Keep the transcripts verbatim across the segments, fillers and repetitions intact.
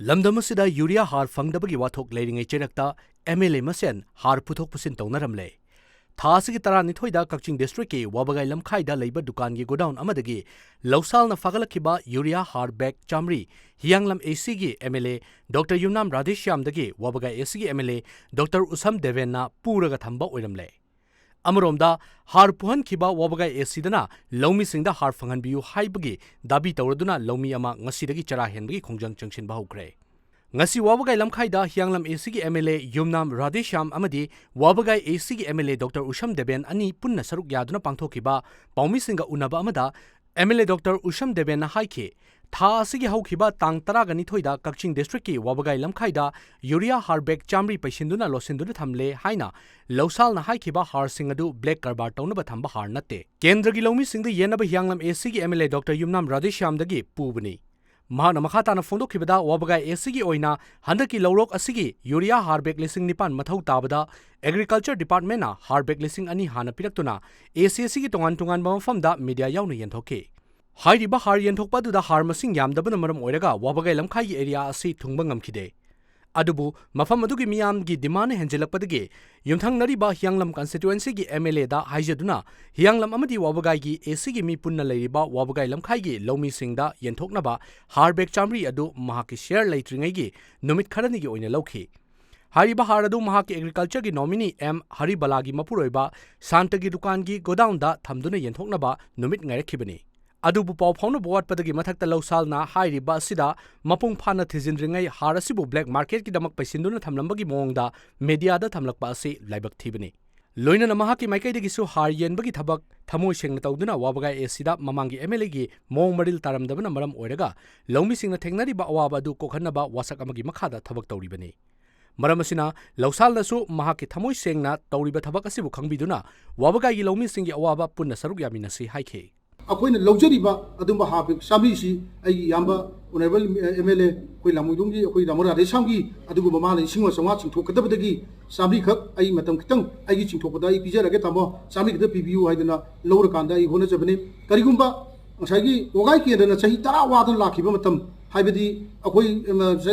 ꯂꯝꯗꯝ ꯑꯁꯤꯗ ꯌꯨꯔꯤꯌꯥ ꯍꯥꯔ ꯐꯪꯗꯕꯒꯤ ꯋꯥꯊꯣꯛ ꯂꯩꯔꯤꯉꯩ ꯆꯩꯔꯛꯇ ꯑꯦꯝ ꯑꯦꯜ ꯑꯦ ꯃꯁꯦꯟ ꯍꯥꯔ ꯄꯨꯊꯣꯛ ꯄꯨꯁꯤꯟ ꯇꯧꯅꯔꯝꯂꯦ꯫ ꯊꯥ ꯑꯁꯤꯒꯤ ꯇꯔꯥꯅꯤꯊꯣꯏꯗ ꯀꯛꯆꯤꯡ ꯗꯤꯁꯇ꯭ꯔꯤꯛꯀꯤ ꯋꯥꯕꯒꯥꯏ ꯂꯝꯈꯥꯏꯗ ꯂꯩꯕ ꯗꯨꯀꯥꯟꯒꯤ ꯒꯣꯗꯥꯎꯟ ꯑꯃꯗꯒꯤ ꯂꯧꯁꯥꯜꯅ ꯐꯥꯒꯠꯂꯛꯈꯤꯕ ꯌꯨꯔꯤꯌꯥ ꯍꯥꯔ ꯕꯦꯒ ꯆꯥꯃꯔꯤ ꯍꯤꯌꯥꯡꯂꯝ ꯑꯦ ꯁꯤꯒꯤ ꯑꯦꯝ ꯑꯦꯜ ꯑꯦ ꯗꯣꯛꯇꯔ ꯌꯨꯝꯅꯥꯝ ꯔꯥꯙꯦꯁ꯭ꯌꯥꯝꯗꯒꯤ ꯋꯥꯕꯒꯥꯏ ꯑꯦ ꯁꯤꯒꯤ ꯑꯦꯝ ꯑꯦꯜ ꯑꯦ ꯗꯣꯛꯇꯔ ꯎꯁꯝ ꯗꯦꯕꯦꯟꯅ ꯄꯨꯔꯒ ꯊꯝꯕ ꯑꯣꯏꯔꯝꯂꯦ꯫ ꯑꯃꯔꯣꯝꯗ, ꯍꯥꯔ ꯄꯨꯍꯟꯈꯤꯕ ꯋꯥꯕꯒꯥꯏ ꯑꯦ ꯁꯤꯗꯅ ꯂꯧꯃꯤꯁꯤꯡꯗ ꯍꯥꯔ ꯐꯪꯍꯟꯕꯤꯌꯨ ꯍꯥꯏꯕꯒꯤ ꯗꯥꯕꯤ ꯇꯧꯔꯗꯨꯅ ꯂꯧꯃꯤ ꯑꯃ ꯉꯁꯤꯗꯒꯤ ꯆꯔꯥ ꯍꯦꯟꯕꯒꯤ ꯈꯣꯡꯖꯪ ꯆꯪꯁꯤꯟꯕ ꯍꯧꯈ꯭ꯔꯦ꯫ ꯉꯁꯤ ꯋꯥꯕꯒꯥꯏ ꯂꯝꯈꯥꯏꯗ ꯍꯤꯌꯥꯡꯂꯝ ꯑꯦ ꯁꯤꯒꯤ ꯑꯦꯝ ꯑꯦꯜ ꯑꯦ ꯌꯨꯝꯅꯥꯝ ꯔꯥꯙꯦꯁ꯭ꯌꯥꯝ ꯑꯃꯗꯤ ꯋꯥꯕꯒꯥꯏ ꯑꯦ ꯁꯤꯒꯤ ꯑꯦꯝ ꯑꯦꯜ ꯑꯦ ꯗꯣꯛꯇꯔ ꯎꯁꯝ ꯗꯦꯕꯦꯟ ꯑꯅꯤ ꯄꯨꯟꯅ ꯁꯔꯨꯛ ꯌꯥꯗꯨꯅ ꯄꯥꯡꯊꯣꯛꯈꯤꯕ ꯄꯥꯎꯃꯤꯁꯤꯡꯒ ꯎꯅꯕ ꯑꯃꯗ ꯑꯦꯝ ꯑꯦꯜ ꯑꯦ ꯗꯣꯛꯇꯔ ꯎꯁꯝ ꯗꯦꯕꯦꯟꯅ ꯍꯥꯏꯈꯤ, ꯊꯥ ꯑꯁꯤꯒꯤ ꯍꯧꯈꯤꯕ ꯇꯥꯡ ꯇꯔꯥꯒ ꯅꯤꯊꯣꯏꯗ ꯀꯛꯆꯤꯡ ꯗꯤꯁꯇ꯭ꯔꯤꯛꯀꯤ ꯋꯥꯕꯒꯥꯏ ꯂꯝꯈꯥꯏꯗ ꯌꯨꯔꯤꯌꯥ ꯍꯥꯔ ꯕꯦꯒ ꯆꯥꯃꯔꯤ ꯄꯩꯁꯤꯟꯗꯨꯅ ꯂꯣꯠꯁꯤꯟꯗꯨꯅ ꯊꯝꯂꯦ ꯍꯥꯏꯅ ꯂꯧꯁꯥꯜꯅ ꯍꯥꯏꯈꯤꯕ ꯍꯥꯔꯁꯤꯡ ꯑꯗꯨ ꯕ꯭ꯂꯦꯛ ꯀꯔꯕꯥꯔ ꯇꯧꯅꯕ ꯊꯝꯕ ꯍꯥꯔ ꯅꯠꯇꯦ꯫ ꯀꯦꯟꯗ꯭ꯔꯒꯤ ꯂꯧꯃꯤꯁꯤꯡꯗ ꯌꯦꯟꯅꯕ ꯍꯤꯌꯥꯡꯂꯝ ꯑꯦ ꯁꯤꯒꯤ ꯑꯦꯝ ꯑꯦꯜ ꯑꯦ ꯗꯣꯛꯇꯔ ꯌꯨꯝꯅꯥꯝ ꯔꯥꯙꯦꯁ꯭ꯌꯥꯝꯗꯒꯤ ꯄꯨꯕꯅꯤ꯫ ꯃꯍꯥꯛꯅ ꯃꯈꯥ ꯇꯥꯅ ꯐꯣꯡꯗꯣꯛꯈꯤꯕꯗ, ꯋꯥꯕꯒꯥꯏ ꯑꯦ ꯁꯤꯒꯤ ꯑꯣꯏꯅ ꯍꯟꯗꯛꯀꯤ ꯂꯧꯔꯣꯛ ꯑꯁꯤꯒꯤ ꯌꯨꯔꯤꯌꯥ ꯍꯥꯔ ꯕꯦꯒ ꯂꯤꯁꯤꯡ ꯅꯤꯄꯥꯟ ꯃꯊꯧ ꯇꯥꯕꯗ ꯑꯦꯒ꯭ꯔꯤꯀꯜꯆꯔ ꯗꯤꯄꯥꯔꯠꯃꯦꯟꯅ ꯍꯥꯔ ꯕꯦꯒ ꯂꯤꯁꯤꯡ ꯑꯅꯤ ꯍꯥꯟꯅ ꯄꯤꯔꯛꯇꯨꯅ ꯑꯦ ꯁꯤ ꯑꯦ ꯁꯤꯒꯤ ꯇꯣꯉꯥꯟ ꯇꯣꯉꯥꯟꯕ ꯃꯐꯝꯗ ꯃꯤꯗꯤꯌꯥ ꯌꯥꯎꯅ ꯌꯦꯟꯊꯣꯛꯈꯤ꯫ ꯍꯥꯏꯔꯤꯕ ꯍꯥꯔ ꯌꯦꯟꯊꯣꯛꯄ ꯑꯗꯨꯗ ꯍꯥꯔ ꯃꯁꯤꯡ ꯌꯥꯝꯗꯕꯅ ꯃꯔꯝ ꯑꯣꯏꯔꯒ ꯋꯥꯕꯒꯥꯏ ꯂꯝꯈꯥꯏꯒꯤ ꯑꯦꯔꯤꯌꯥ ꯑꯁꯤ ꯊꯨꯡꯕ ꯉꯝꯈꯤꯗꯦ꯫ ꯑꯗꯨꯕꯨ ꯃꯐꯝ ꯑꯗꯨꯒꯤ ꯃꯤꯌꯥꯝꯒꯤ ꯗꯤꯃꯥꯟꯅ ꯍꯦꯟꯖꯤꯜꯂꯛꯄꯗꯒꯤ ꯌꯨꯝꯊꯪꯅꯔꯤꯕ ꯍꯤꯌꯥꯡꯂꯝ ꯀꯟꯁꯇꯤꯇ꯭ꯋꯦꯟꯁꯤꯒꯤ ꯑꯦꯝ ꯑꯦꯜ ꯑꯦꯗ ꯍꯥꯏꯖꯗꯨꯅ ꯍꯤꯌꯥꯡꯂꯝ ꯑꯃꯗꯤ ꯋꯥꯕꯒꯥꯏꯒꯤ ꯑꯦ ꯁꯤꯒꯤ ꯃꯤ ꯄꯨꯟꯅ ꯂꯩꯔꯤꯕ ꯋꯥꯕꯒꯥꯏ ꯂꯝꯈꯥꯏꯒꯤ ꯂꯧꯃꯤꯁꯤꯡꯗ ꯌꯦꯟꯊꯣꯛꯅꯕ ꯍꯥꯔ ꯕꯦꯒ ꯆꯥꯃꯔꯤ ꯑꯗꯨ ꯃꯍꯥꯛꯀꯤ ꯁꯤꯌꯔ ꯂꯩꯇ꯭ꯔꯤꯉꯩꯒꯤ ꯅꯨꯃꯤꯠ ꯈꯔꯅꯤꯒꯤ ꯑꯣꯏꯅ ꯂꯧꯈꯤ꯫ ꯍꯥꯏꯔꯤꯕ ꯍꯥꯔ ꯑꯗꯨ ꯃꯍꯥꯛꯀꯤ ꯑꯦꯒ꯭ꯔꯤꯀꯜꯆꯔꯒꯤ ꯅꯣꯃꯤꯅꯤ ꯑꯦꯝ ꯍꯔꯤꯕꯂꯥꯒꯤ ꯃꯄꯨꯔꯣꯏꯕ ꯁꯥꯟꯇꯒꯤ ꯗꯨꯀꯥꯟꯒꯤ ꯒꯣꯗꯥꯎꯟꯗ ꯊꯝꯗꯨꯅ ꯌꯦꯟꯊꯣꯛꯅꯕ ꯅꯨꯃꯤꯠ ꯉꯥꯏꯔꯛꯈꯤꯕꯅꯤ꯫ ꯑꯗꯨꯕꯨ ꯄꯥꯎ ꯐꯥꯎꯅꯕ ꯋꯥꯠꯄꯗꯒꯤ ꯃꯊꯛꯇ ꯂꯧꯁꯥꯜꯅ ꯍꯥꯏꯔꯤꯕ ꯑꯁꯤꯗ ꯃꯄꯨꯡ ꯐꯥꯅ ꯊꯤꯖꯤꯟꯗ꯭ꯔꯤꯉꯩ ꯍꯥꯔ ꯑꯁꯤꯕꯨ ꯕ꯭ꯂꯦꯛ ꯃꯥꯔꯀꯦꯠꯀꯤꯗꯃꯛ ꯄꯩꯁꯤꯟꯗꯨꯅ ꯊꯝꯂꯝꯕꯒꯤ ꯃꯑꯣꯡꯗ ꯃꯦꯗꯤꯌꯥꯗ ꯊꯝꯂꯛꯄ ꯑꯁꯤ ꯂꯥꯏꯕꯛ ꯊꯤꯕꯅꯤ꯫ ꯂꯣꯏꯅꯅ ꯃꯍꯥꯛꯀꯤ ꯃꯥꯏꯀꯩꯗꯒꯤꯁꯨ ꯍꯥꯔ ꯌꯦꯟꯕꯒꯤ ꯊꯕꯛ ꯊꯃꯣꯏ ꯁꯦꯡꯅ ꯇꯧꯗꯨꯅ ꯋꯥꯕꯒꯥꯏ ꯑꯦ ꯁꯤꯗ ꯃꯃꯥꯡꯒꯤ ꯑꯦꯝ ꯑꯦꯜ ꯑꯦꯒꯤ ꯃꯑꯣꯡ ꯃꯔꯤꯜ ꯇꯥꯔꯝꯗꯕꯅ ꯃꯔꯝ ꯑꯣꯏꯔꯒ ꯂꯧꯃꯤꯁꯤꯡꯅ ꯊꯦꯡꯅꯔꯤꯕ ꯑꯋꯥꯕ ꯑꯗꯨ ꯀꯣꯛꯍꯟꯅꯕ ꯋꯥꯁꯛ ꯑꯃꯒꯤ ꯃꯈꯥꯗ ꯊꯕꯛ ꯇꯧꯔꯤꯕꯅꯤ꯫ ꯃꯔꯝ ꯑꯁꯤꯅ ꯂꯧꯁꯥꯜꯅꯁꯨ ꯃꯍꯥꯛꯀꯤ ꯊꯃꯣꯏ ꯁꯦꯡꯅ ꯇꯧꯔꯤꯕ ꯊꯕꯛ ꯑꯁꯤꯕꯨ ꯈꯪꯕꯤꯗꯨꯅ ꯋꯥꯕꯒꯥꯏꯒꯤ ꯂꯧꯃꯤꯁꯤꯡꯒꯤ ꯑꯋꯥꯕ ꯄꯨꯟꯅ ꯁꯔꯨꯛ ꯌꯥꯃꯤꯟꯅꯁꯤ ꯍꯥꯏꯈꯤ꯫ ꯑꯩꯈꯣꯏꯅ ꯂꯧꯖꯔꯤꯕ ꯑꯗꯨꯝꯕ ꯍꯥꯔ ꯕꯦꯒ ꯆꯥꯝꯃꯔꯤꯁꯤ ꯑꯩꯒꯤ ꯏꯌꯥꯝꯕ ꯑꯣꯅꯔꯦꯕꯜ ꯑꯦꯝ ꯑꯦꯜ ꯑꯦ ꯑꯩꯈꯣꯏ ꯂꯥꯃꯣꯏꯗꯣꯡꯒꯤ ꯑꯩꯈꯣꯏ ꯔꯥꯃꯣ ꯔꯥꯙꯦꯁ꯭ꯌꯥꯝꯒꯤ ꯑꯗꯨꯒꯨꯝꯕ ꯃꯥꯅ ꯂꯤꯁꯤꯡ ꯑꯃ ꯆꯥꯝꯃꯉꯥ ꯆꯤꯡꯊꯣꯛꯀꯗꯕꯗꯒꯤ ꯆꯥꯝꯃꯔꯤꯈꯛ ꯑꯩ ꯃꯇꯝ ꯈꯤꯇꯪ ꯑꯩꯒꯤ ꯆꯤꯡꯊꯣꯛꯄꯗ ꯑꯩ ꯄꯤꯖꯔꯒꯦ ꯇꯥꯃꯣ, ꯆꯥꯝꯃꯔꯤ ꯈꯛꯇ ꯄꯤꯕꯤꯌꯨ ꯍꯥꯏꯗꯅ ꯂꯧꯔꯀꯥꯟꯗ ꯑꯩ ꯍꯣꯠꯅꯖꯕꯅꯤ꯫ ꯀꯔꯤꯒꯨꯝꯕ ꯉꯁꯥꯏꯒꯤ ꯋꯥꯕꯒꯥꯏ ꯀꯦꯟꯗ꯭ꯔꯅ ꯆꯍꯤ ꯇꯔꯥ ꯋꯥꯗꯅ ꯂꯥꯛꯈꯤꯕ ꯃꯇꯝ, ꯍꯥꯏꯕꯗꯤ ꯑꯩꯈꯣꯏ ꯑꯦꯝ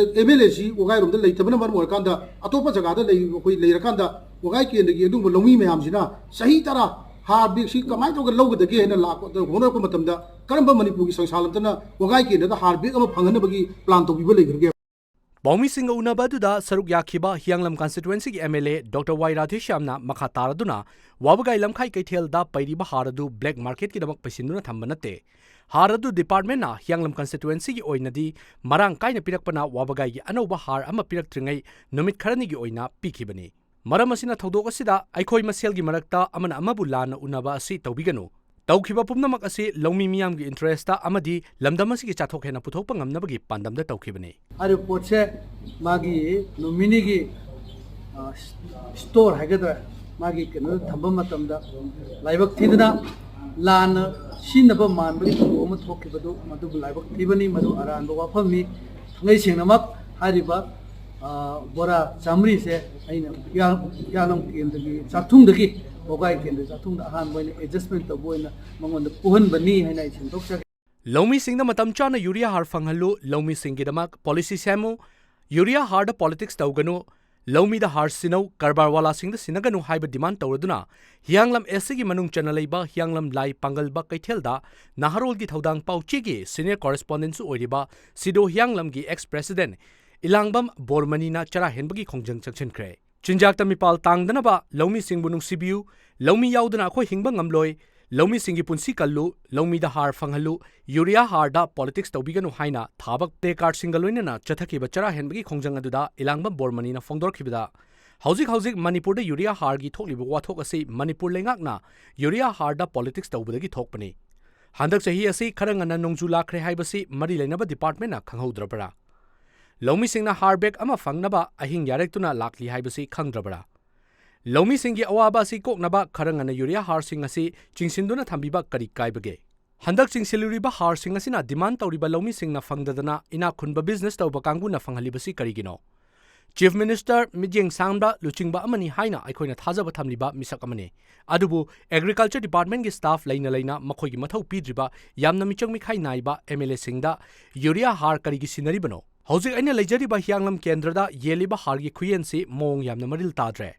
ꯑꯦꯜ ꯑꯦꯁꯤ ꯋꯥꯒꯥꯏꯔꯣꯝꯗ ꯂꯩꯇꯕꯅ ꯃꯔꯝ ꯑꯣꯏꯔꯀꯥꯟꯗ, ꯑꯇꯣꯞꯄ ꯖꯒꯥꯗ ꯂꯩ, ꯑꯩꯈꯣꯏ ꯂꯩꯔꯀꯥꯟꯗ ꯋꯥꯒꯥꯏ ꯀꯦꯟꯗ꯭ꯔꯒꯤ ꯑꯗꯨꯒꯨꯝꯕ ꯂꯧꯃꯤ ꯃꯌꯥꯝꯁꯤꯅ ꯆꯍꯤ ꯇꯔꯥ ꯍꯥꯔ ꯕꯦꯒꯁꯤ ꯀꯃꯥꯏꯅ ꯇꯧꯔꯒ ꯂꯧꯒꯗꯒꯦ ꯍꯥꯏꯅ ꯂꯥꯛꯄ, ꯍꯣꯠꯅꯔꯛꯄ ꯃꯇꯝꯗ ꯀꯔꯝꯕ ꯃꯅꯤꯄꯨꯔꯒꯤ ꯁꯪꯁꯊꯥꯟ ꯑꯃꯠꯇꯅ ꯋꯥꯒꯥꯏ ꯀꯦꯟꯗ꯭ꯔꯗ ꯍꯥꯔ ꯕꯦꯒ ꯑꯃ ꯐꯪꯍꯟꯅꯕꯒꯤ ꯄ꯭ꯂꯥꯟ ꯇꯧꯕꯤꯕ ꯂꯩꯈ꯭ꯔꯒꯦ? ꯄꯥꯎꯃꯤꯁꯤꯡꯒ ꯎꯅꯕ ꯑꯗꯨꯗ ꯁꯔꯨꯛ ꯌꯥꯈꯤꯕ ꯍꯤꯌꯥꯡꯂꯝ ꯀꯟꯁꯇꯤꯇ꯭ꯋꯦꯟꯁꯤꯒꯤ ꯑꯦꯝ ꯑꯦꯜ ꯑꯦ ꯗꯣꯛꯇꯔ ꯋꯥꯏ ꯔꯥꯙꯦꯁ꯭ꯌꯥꯝꯅ ꯃꯈꯥ ꯇꯥꯔꯗꯨꯅ ꯋꯥꯕꯒꯥꯏ ꯂꯝꯈꯥꯏ ꯀꯩꯊꯦꯜꯗ ꯄꯩꯔꯤꯕ ꯍꯥꯔ ꯑꯗꯨ ꯕ꯭ꯂꯦꯛ ꯃꯥꯔꯀꯦꯠꯀꯤꯗꯃꯛ ꯄꯩꯁꯤꯟꯗꯨꯅ ꯊꯝꯕ ꯅꯠꯇꯦ꯫ ꯍꯥꯔ ꯑꯗꯨ ꯗꯤꯄꯥꯔꯠꯃꯦꯟꯠꯅ ꯍꯤꯌꯥꯡꯂꯝ ꯀꯟꯁꯇꯤꯇ꯭ꯋꯦꯟꯁꯤꯒꯤ ꯑꯣꯏꯅꯗꯤ ꯃꯔꯥꯡ ꯀꯥꯏꯅ ꯄꯤꯔꯛꯄꯅ ꯋꯥꯕꯒꯥꯏꯒꯤ ꯑꯅꯧꯕ ꯍꯥꯔ ꯑꯃ ꯄꯤꯔꯛꯇ꯭ꯔꯤꯉꯩ ꯅꯨꯃꯤꯠ ꯈꯔꯅꯤꯒꯤ ꯑꯣꯏꯅ ꯄꯤꯈꯤꯕꯅꯤ꯫ ꯃꯔꯝ ꯑꯁꯤꯅ ꯊꯧꯗꯣꯛ ꯑꯁꯤꯗ ꯑꯩꯈꯣꯏ ꯃꯁꯦꯜꯒꯤ ꯃꯔꯛꯇ ꯑꯃꯅ ꯑꯃꯕꯨ ꯂꯥꯟꯅ ꯎꯅꯕ ꯑꯁꯤ ꯇꯧꯕꯤꯒꯅꯨ꯫ ꯇꯧꯈꯤꯕ ꯄꯨꯝꯅꯃꯛ ꯑꯁꯤ ꯂꯧꯃꯤ ꯃꯤꯌꯥꯝꯒꯤ ꯏꯟꯇꯔꯦꯁꯇ ꯑꯃꯗꯤ ꯂꯝꯗꯝ ꯑꯁꯤꯒꯤ ꯆꯥꯊꯣꯛ ꯍꯦꯟꯅ ꯄꯨꯊꯣꯛꯄ ꯉꯝꯅꯕꯒꯤ ꯄꯥꯟꯗꯝꯗ ꯇꯧꯈꯤꯕꯅꯤ꯫ ꯍꯥꯏꯔꯤꯕ ꯄꯣꯠꯁꯦ ꯃꯥꯒꯤ ꯅꯣꯃꯤꯅꯤꯒꯤ, ꯑ, ꯁ꯭ꯇꯣꯔ ꯍꯥꯏꯒꯗ꯭ꯔꯥ, ꯃꯥꯒꯤ ꯀꯩꯅꯣꯗ ꯊꯝꯕ ꯃꯇꯝꯗ ꯂꯥꯏꯕꯛ ꯊꯤꯗꯅ ꯂꯥꯟꯅ ꯁꯤꯖꯤꯟꯅꯕ ꯃꯥꯟꯕꯒꯤ ꯊꯧꯗꯣꯛ ꯑꯃ ꯊꯣꯛꯈꯤꯕꯗꯨ, ꯃꯗꯨꯕꯨ ꯂꯥꯏꯕꯛ ꯊꯤꯕꯅꯤ꯫ ꯃꯗꯨ ꯑꯔꯥꯟꯕ ꯋꯥꯐꯝꯅꯤ꯫ ꯊꯥꯡꯒꯩ ꯁꯦꯡꯅꯃꯛ ꯍꯥꯏꯔꯤꯕ, ꯑ, ꯕꯣꯔꯥ ꯆꯥꯃꯔꯤꯁꯦ ꯑꯩꯅ ꯍꯤꯌꯥꯡ-, ꯍꯤꯌꯥꯡꯂꯝ ꯀꯦꯟꯗ꯭ꯔꯒꯤ ꯆꯥꯛꯊꯨꯡꯗꯒꯤ, ꯋꯥꯕꯒꯥꯏ ꯀꯦꯟꯗ꯭ꯔ ꯆꯥꯛꯊꯨꯡꯗ ꯑꯍꯥꯟꯕ ꯑꯣꯏꯅ ꯑꯦꯗꯖꯁꯃꯦꯟ ꯇꯧꯕ ꯑꯣꯏꯅ ꯃꯉꯣꯟꯗ ꯄꯨꯍꯟꯕꯅꯤ ꯍꯥꯏꯅ ꯑꯩ ꯁꯦꯡꯗꯣꯛꯆꯒꯦ꯫ ꯂꯧꯃꯤꯁꯤꯡꯗ ꯃꯇꯝ ꯆꯥꯅ ꯌꯨꯔꯤꯌꯥ ꯍꯥꯔ ꯐꯪꯍꯜꯂꯨ, ꯂꯧꯃꯤꯁꯤꯡꯒꯤꯗꯃꯛ ꯄꯣꯂꯤꯁꯤ ꯁꯦꯝꯃꯨ, ꯌꯨꯔꯤꯌꯥ ꯍꯥꯔꯗ ꯄꯣꯂꯤꯇꯤꯛꯁ ꯇꯧꯒꯅꯨ, ꯂꯧꯃꯤꯗ ꯍꯥꯔ ꯁꯤꯟꯅꯧ, ꯀꯔꯕꯥꯔ ꯋꯥꯂꯥꯁꯤꯡꯗ ꯁꯤꯟꯅꯒꯅꯨ ꯍꯥꯏꯕ ꯗꯤꯃꯥꯟ ꯇꯧꯔꯗꯨꯅ ꯍꯤꯌꯥꯡꯂꯝ ꯑꯦꯁ ꯁꯤꯒꯤ ꯃꯅꯨꯡ ꯆꯟꯅ ꯂꯩꯕ ꯍꯤꯌꯥꯡꯂꯝ ꯂꯥꯏ ꯄꯥꯡꯒꯜꯕ ꯀꯩꯊꯦꯜꯗ ꯅꯍꯥꯔꯣꯜꯒꯤ ꯊꯧꯗꯥꯡ ꯄꯥꯎꯆꯦꯒꯤ ꯁꯤꯅꯤꯌꯔ ꯀꯣꯔꯦꯁꯄꯣꯟꯗꯦꯟꯠꯁꯨ ꯑꯣꯏꯔꯤꯕ ꯁꯤꯗꯣ ꯍꯤꯌꯥꯡꯂꯝꯒꯤ ꯑꯦꯛꯁ ꯄ꯭ꯔꯦꯁꯤꯗꯦꯟꯠ ꯏꯂꯥꯡꯕꯝ ꯕꯣꯔꯃꯅꯤꯅ ꯆꯔꯥ ꯍꯦꯟꯕꯒꯤ ꯈꯣꯡꯖꯪ ꯆꯪꯁꯤꯟꯈ꯭ꯔꯦ꯫ ꯆꯤꯟꯖꯥꯛꯇ ꯃꯤꯄꯥꯜ ꯇꯥꯡꯗꯅꯕ ꯂꯧꯃꯤꯁꯤꯡꯕꯨ ꯅꯨꯡꯁꯤꯕꯤꯌꯨ, ꯂꯧꯃꯤ ꯌꯥꯎꯗꯅ ꯑꯩꯈꯣꯏ ꯍꯤꯡꯕ ꯉꯝꯂꯣꯏ, ꯂꯧꯃꯤꯁꯤꯡꯒꯤ ꯄꯨꯟꯁꯤ ꯀꯜꯂꯨ, ꯂꯧꯃꯤꯗ ꯍꯥꯔ ꯐꯪꯍꯜꯂꯨ, ꯌꯨꯔꯤꯌꯥ ꯍꯥꯔꯗ ꯄꯣꯂꯤꯇꯤꯛꯁ ꯇꯧꯕꯤꯒꯅꯨ ꯍꯥꯏꯅ ꯊꯥꯕ ꯄ꯭ꯂꯦ ꯀꯥꯔꯗꯁꯤꯡꯒ ꯂꯣꯏꯅꯅ ꯆꯠꯊꯈꯤꯕ ꯆꯔꯥ ꯍꯦꯟꯕꯒꯤ ꯈꯣꯡꯖꯪ ꯑꯗꯨꯗ ꯏꯂꯥꯡꯕꯝ ꯕꯣꯔꯃꯅꯤꯅ ꯐꯣꯡꯗꯣꯔꯛꯈꯤꯕꯗ, ꯍꯧꯖꯤꯛ ꯍꯧꯖꯤꯛ ꯃꯅꯤꯄꯨꯔꯗ ꯌꯨꯔꯤꯌꯥ ꯍꯥꯔꯒꯤ ꯊꯣꯛꯂꯤꯕ ꯋꯥꯊꯣꯛ ꯑꯁꯤ ꯃꯅꯤꯄꯨꯔ ꯂꯩꯉꯥꯛꯅ ꯌꯨꯔꯤꯌꯥ ꯍꯥꯔꯗ ꯄꯣꯂꯤꯇꯤꯛꯁ ꯇꯧꯕꯗꯒꯤ ꯊꯣꯛꯄꯅꯤ꯫ ꯍꯟꯗꯛ ꯆꯍꯤ ꯑꯁꯤ ꯈꯔ ꯉꯟꯅ ꯅꯣꯡꯖꯨ ꯂꯥꯛꯈ꯭ꯔꯦ ꯍꯥꯏꯕꯁꯤ ꯃꯔꯤ ꯂꯩꯅꯕ ꯗꯤꯄꯥꯔꯠꯃꯦꯟꯠꯅ ꯈꯪꯍꯧꯗ꯭ꯔꯕ꯭ꯔꯥ? ꯂꯧꯃꯤꯁꯤꯡꯅ ꯍꯥꯔ ꯕꯦꯒ ꯑꯃ ꯐꯪꯅꯕ ꯑꯍꯤꯡ ꯌꯥꯔꯦꯛꯇꯨꯅ ꯂꯥꯛꯂꯤ ꯍꯥꯏꯕꯁꯤ ꯈꯪꯗ꯭ꯔꯕ꯭ꯔꯥ? ꯂꯧꯃꯤꯁꯤꯡꯒꯤ ꯑꯋꯥꯕ ꯑꯁꯤ ꯀꯣꯛꯅꯕ ꯈꯔ ꯉꯟꯅ ꯌꯨꯔꯤꯌꯥ ꯍꯥꯔꯁꯤꯡ ꯑꯁꯤ ꯆꯤꯡꯁꯤꯟꯗꯨꯅ ꯊꯝꯕꯤꯕ ꯀꯔꯤ ꯀꯥꯏꯕꯒꯦ? ꯍꯟꯗꯛ ꯆꯤꯡꯁꯤꯜꯂꯨꯔꯤꯕ ꯍꯥꯔꯁꯤꯡ ꯑꯁꯤꯅ ꯗꯤꯃꯥꯟ ꯇꯧꯔꯤꯕ ꯂꯧꯃꯤꯁꯤꯡꯅ ꯐꯪꯗꯗꯅ ꯏꯅꯥꯛ ꯈꯨꯟꯕ ꯕꯤꯖꯤꯅꯦꯁ ꯇꯧꯕ ꯀꯥꯡꯕꯨꯅ ꯐꯪꯍꯜꯂꯤꯕꯁꯤ ꯀꯔꯤꯒꯤꯅꯣ? Chief Minister ꯃꯤꯠꯌꯦꯡ ꯁꯥꯡꯕ ꯂꯨꯆꯤꯡꯕ ꯑꯃꯅꯤ ꯍꯥꯏꯅ ꯑꯩꯈꯣꯏꯅ ꯊꯥꯖꯕ ꯊꯝꯂꯤꯕ ꯃꯤꯁꯛ ꯑꯃꯅꯤ꯫ ꯑꯗꯨꯕꯨ Agriculture Department ꯒꯤ staff ꯂꯩꯅ ꯂꯩꯅ ꯃꯈꯣꯏꯒꯤ ꯃꯊꯧ ꯄꯤꯗ꯭ꯔꯤꯕ ꯌꯥꯝꯅ ꯃꯤꯆꯪ ꯃꯤꯈꯥꯏ ꯅꯥꯏꯕ M L A ꯁꯤꯡꯗ ꯌꯨꯔꯤꯌꯥ ꯍꯥꯔ ꯀꯔꯤꯒꯤ ꯁꯤꯟꯅꯔꯤꯕꯅꯣ? ꯍꯧꯖꯤꯛ ꯑꯩꯅ ꯂꯩꯖꯔꯤꯕ ꯍꯤꯌꯥꯡꯂꯝ ꯀꯦꯟꯗ꯭ꯔꯗ ꯌꯦꯜꯂꯤꯕ ꯍꯥꯔꯒꯤ ꯈꯨꯌꯦꯟꯁꯤ ꯃꯑꯣꯡ ꯌꯥꯝꯅ ꯃꯔꯤꯜ ꯇꯥꯗ꯭ꯔꯦ꯫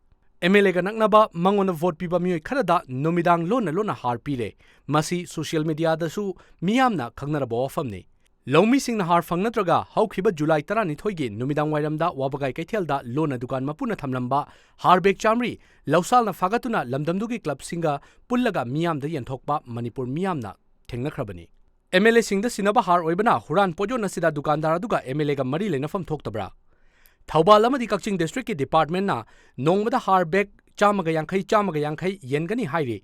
M L A ꯒ ꯅꯛꯅꯕ ꯃꯉꯣꯟꯗ vote ꯄꯤꯕ ꯃꯤꯑꯣꯏ ꯈꯔꯗ ꯅꯨꯃꯤꯗꯥꯡ ꯂꯣꯟꯅ ꯂꯣꯟꯅ ꯍꯥꯔ ꯄꯤꯔꯦ꯫ ꯃꯁꯤ social media ꯗꯁꯨ ꯃꯤꯌꯥꯝꯅ ꯈꯪꯅꯔꯕ ꯋꯥꯐꯝꯅꯤ꯫ ꯂꯧꯃꯤꯁꯤꯡꯅ ꯍꯥꯔ ꯐꯪꯅꯗ꯭ꯔꯒ ꯍꯧꯈꯤꯕ July ꯇꯔꯥꯅꯤꯊꯣꯏꯒꯤ ꯅꯨꯃꯤꯗꯥꯡ ꯋꯥꯏꯔꯝꯗ ꯋꯥꯕꯒꯥꯏ ꯀꯩꯊꯦꯜꯗ ꯂꯣꯟꯅ ꯗꯨꯀꯥꯟ ꯃꯄꯨꯅ ꯊꯝꯂꯝꯕ ꯍꯥꯔ bag ꯆꯥꯃꯔꯤ ꯂꯧꯁꯥꯜꯅ ꯐꯥꯒꯠꯇꯨꯅ ꯂꯝꯗꯝꯗꯨꯒꯤ club ꯁꯤꯡꯒ ꯄꯨꯜꯂꯒ ꯃꯤꯌꯥꯝꯗ ꯌꯦꯟꯊꯣꯛꯄ ꯃꯅꯤꯄꯨꯔ ꯃꯤꯌꯥꯝꯅ ꯊꯦꯡꯅꯈ꯭ꯔꯕꯅꯤ꯫ M L A ꯁꯤꯡꯗ ꯁꯤꯟꯅꯕ ꯍꯥꯔ ꯑꯣꯏꯕꯅ ꯍꯨꯔꯥꯟ ꯄꯣꯠꯌꯣꯟ ꯑꯁꯤꯗ ꯗꯨꯀꯥꯟꯗꯥꯔ ꯑꯗꯨꯒ M L A ꯒ ꯃꯔꯤ ꯂꯩꯅꯐꯝ ꯊꯣꯛꯇꯕ꯭ꯔꯥ? ꯊꯧꯕꯥꯜ ꯑꯃꯗꯤ ꯀꯛꯆꯤꯡ district ꯀꯤ department ꯅ ꯅꯣꯡꯃꯗ ꯍꯥꯔ bag ꯆꯥꯝꯃꯒ ꯌꯥꯡꯈꯩ, ꯆꯥꯝꯃꯒ ꯌꯥꯡꯈꯩ ꯌꯦꯟꯒꯅꯤ ꯍꯥꯏꯔꯤ꯫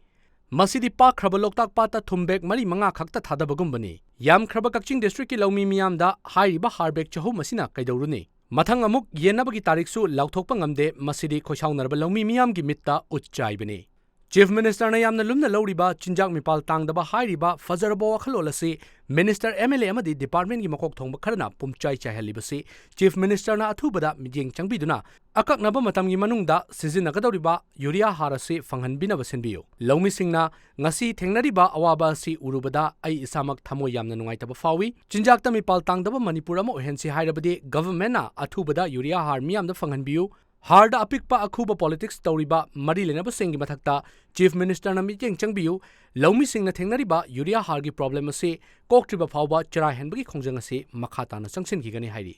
ꯃꯁꯤꯗꯤ ꯄꯥꯛꯈ꯭ꯔꯕ ꯂꯣꯛꯇꯥꯛ ꯄꯥꯠꯇ ꯊꯨꯝ bag ꯃꯔꯤ ꯃꯉꯥ ꯈꯛꯇ ꯊꯥꯗꯕꯒꯨꯝꯕꯅꯤ꯫ ꯌꯥꯝꯈ꯭ꯔꯕ ꯀꯛꯆꯤꯡ district ꯀꯤ ꯂꯧꯃꯤ ꯃꯤꯌꯥꯝꯗ ꯍꯥꯏꯔꯤꯕ ꯍꯥꯔ bag ꯆꯍꯨꯝ ꯑꯁꯤꯅ ꯀꯩꯗꯧꯔꯨꯅꯤ? ꯃꯊꯪ ꯑꯃꯨꯛ ꯌꯦꯟꯅꯕꯒꯤ ꯇꯥꯔꯤꯛꯁꯨ ꯂꯥꯎꯊꯣꯛꯄ ꯉꯝꯗꯦ꯫ ꯃꯁꯤꯗꯤ ꯈꯣꯏꯁꯥꯎꯅꯔꯕ ꯂꯧꯃꯤ ꯃꯤꯌꯥꯝꯒꯤ ꯃꯤꯠꯇ ꯎꯠ ꯆꯥꯏꯕꯅꯤ꯫ Chief Minister ꯅ ꯌꯥꯝꯅ ꯂꯨꯝꯅ ꯂꯧꯔꯤꯕ ꯆꯤꯟꯖꯥꯛ ꯃꯤꯄꯥꯜ ꯇꯥꯡꯗꯕ ꯍꯥꯏꯔꯤꯕ ꯐꯖꯔꯕ ꯋꯥꯈꯜꯂꯣꯟ ꯑꯁꯤ minister, M L A ꯑꯃꯗꯤ department ꯀꯤ ꯃꯀꯣꯛ ꯊꯣꯡꯕ ꯈꯔꯅ ꯄꯨꯝꯆꯥꯏ ꯆꯥꯏꯍꯜꯂꯤꯕꯁꯤ Chief Minister ꯅ ꯑꯊꯨꯕꯗ ꯃꯤꯠꯌꯦꯡ ꯆꯪꯕꯤꯗꯨꯅ ꯑꯀꯛꯅꯕ ꯃꯇꯝꯒꯤ ꯃꯅꯨꯡꯗ ꯁꯤꯖꯤꯟꯅꯒꯗꯧꯔꯤꯕ ꯌꯨꯔꯤꯌꯥ ꯍꯥꯔ ꯑꯁꯤ ꯐꯪꯍꯟꯕꯤꯅꯕ ꯁꯤꯟꯕꯤꯌꯨ꯫ ꯂꯧꯃꯤꯁꯤꯡꯅ ꯉꯁꯤ ꯊꯦꯡꯅꯔꯤꯕ ꯑꯋꯥꯕ ꯑꯁꯤ ꯎꯔꯨꯕꯗ ꯑꯩ ꯏꯁꯥꯃꯛ ꯊꯃꯣꯏ ꯌꯥꯝꯅ ꯅꯨꯡꯉꯥꯏꯇꯕ ꯐꯥꯎꯏ꯫ ꯆꯤꯟꯖꯥꯛꯇ ꯃꯤꯄꯥꯜ ꯇꯥꯡꯗꯕ ꯃꯅꯤꯄꯨꯔ ꯑꯃ ꯑꯣꯏꯍꯟꯁꯤ ꯍꯥꯏꯔꯕꯗꯤ government ꯅ ꯑꯊꯨꯕꯗ ꯌꯨꯔꯤꯌꯥ ꯍꯥꯔ ꯃꯤꯌꯥꯝꯗ ꯐꯪꯍꯟꯕꯤꯌꯨ꯫ ꯍꯥꯔꯗ ꯑꯄꯤꯛꯄ ꯑꯈꯨꯕ politics ꯇꯧꯔꯤꯕ ꯃꯔꯤ ꯂꯩꯅꯕꯁꯤꯡꯒꯤ ꯃꯊꯛꯇ Chief Minister ꯅ ꯃꯤꯠꯌꯦꯡ ꯆꯪꯕꯤꯌꯨ꯫ ꯂꯧꯃꯤꯁꯤꯡꯅ ꯊꯦꯡꯅꯔꯤꯕ ꯌꯨꯔꯤꯌꯥ ꯍꯥꯔꯒꯤ problem ꯑꯁꯤ ꯀꯣꯛꯇ꯭ꯔꯤꯕ ꯐꯥꯎꯕ ꯆꯔꯥ ꯍꯦꯟꯕꯒꯤ ꯈꯣꯡꯖꯪ ꯑꯁꯤ ꯃꯈꯥ ꯇꯥꯅ ꯆꯪꯁꯤꯟꯈꯤꯒꯅꯤ ꯍꯥꯏꯔꯤ꯫